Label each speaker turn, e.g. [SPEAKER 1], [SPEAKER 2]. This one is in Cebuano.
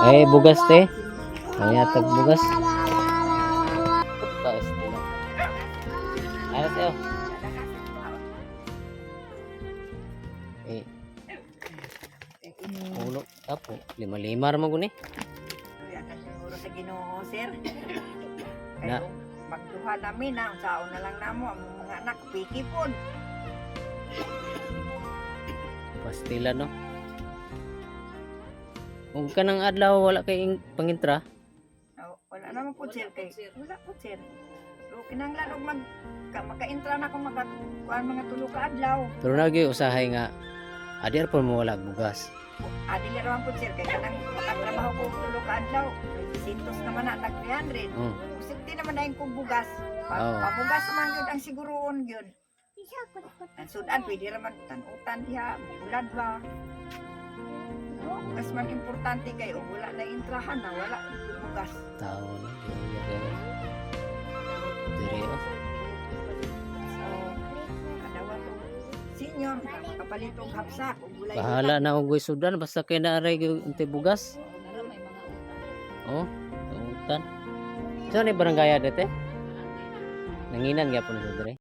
[SPEAKER 1] Ay, bugas te. Ay, atag bugas. Taas. Ayos sa'yo. Eh. Ulo. Tapo. Lima-lima ra man guni.
[SPEAKER 2] Kaya ka siguro sa Ginoo, sir.
[SPEAKER 1] Na.
[SPEAKER 2] Kaya magduha namin na, sao na lang namo ang mga anak, piki pod.
[SPEAKER 1] Pastila, no? Kung ka ng adlaw, wala kay pangintra.
[SPEAKER 2] Oh, wala naman po, sir, kay wala po, sir. So kinahanglan og mag ka, makaintra na kung maka kuan mga tulo ka adlaw.
[SPEAKER 1] Pero nagyoy usahay nga adi ra po mo wala bugas.
[SPEAKER 2] Adi ra man po, sir, kay kanang makatrabaho ko og tulo ka adlaw. 600 naman na tag 300. Usipti naman na yung kong bugas. Pa, Pabugas man gyud ang siguroon gyud. Ang sudan pwede ra man utan-utan diha, bulad ba. Bugas man importante kay og wala na intrahan na wala bugas.
[SPEAKER 1] Tao no. Diri Diri oh.
[SPEAKER 2] So kadawa to senior na makapalit og hapsak og wala.
[SPEAKER 1] Bahala na og sudan basta kay naaray gyud unti bugas. Oh, utan. Saan ni barangay dito? Nanginan gyapon sa dire.